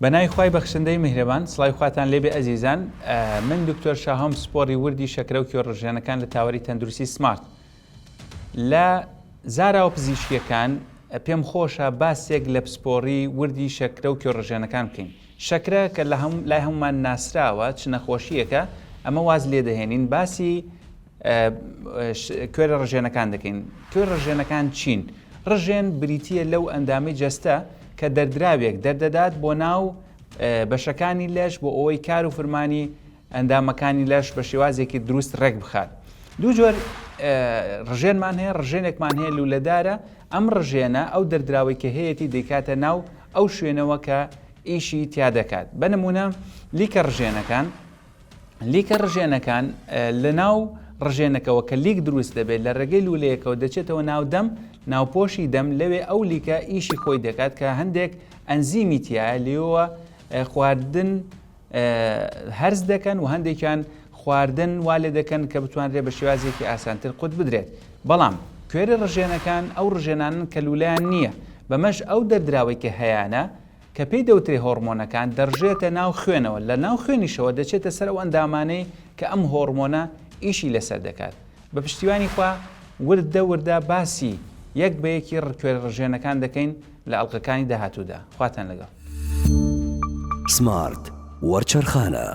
بەناوی خوای بەخشندەی میهرەبان سڵاوی خواتان لێبێ ئەزیزان من دکتۆر شاهۆم پسپۆڕی وردی شەکرە و کوێرڕژێنەکان لە تاوەری تەندروستی سمارت لە زاراوە پزیشکیەکان پێم خۆشە باسێک لە پسپۆڕی وردی شەکرە و کوێرڕژێنەکان بکەین شەکرە کە لە هەم لای هەمومان ناسراوە چ نەخۆشیەکە ئەمە واز لێ دەهێنین باسی کوێرە ڕژێنەکان دەکەین. کوێر ڕژێنەکان چین؟ ڕژێن بریتییە لەو ئەندامەی جەستە کە دەردراوێک دەردەدات بۆ ناو بەشەکانی لەش بۆ ئەوەی کار و فرمانی ئەندامەکانی لەش بە شێوازێکی دروست ڕێک بخات. دوو جۆر ڕژێنمان هەیە، ڕژێنێکمان هەیە لوولەدارە، ئەم ڕژێنە ئەو دەردراوەی کە هەیەتی دەیکاتە ناو ئەو شوێنەوە کە ئیشی تیا دەکات. بە نموونە لیکە ڕژێنەکان لیکە ڕژێنەکان لە ناو ڕژێنەکەوە کە لیک دروست دەبێت لە ڕێگەی لوولەیەکەوە دەچێتەوە ناو دەم ناوپۆشی دەم لەوێ ئەو لیکە ئیشی خۆی دەکات کە هەندێک ئەنزیمی تایە لێوە خواردن هەرس دەکەن و هەندێکیان خواردن وا لێ دەکەن کە بتوانرێت بە شێوازێکی ئاسانتر قوت بدرێت بەڵام کوێرە ڕژێنەکان ئەو ڕژێنانن کە لوولەیان نییە بەمەش ئەو دەردراوەی کە هەیانە کە پێی دەوترێ هۆڕمۆنەکان، دەڕژێتە ناو خوێنەوە، لە ناو خوێنیشەوە دەچێتە سەر ئەو ئەندامانەی کە ئەم هۆڕمۆنە ئیشی لەسەر دەکات. بە پشتیوانی خوا وردە وردە باسی یەک بە یەکی ڕکوێرە ڕژێنەکان دەکەین لە ئەڵقەکانی داهاتوودا. خواتان لەگەڵ. سمارت وەرچەرخانە.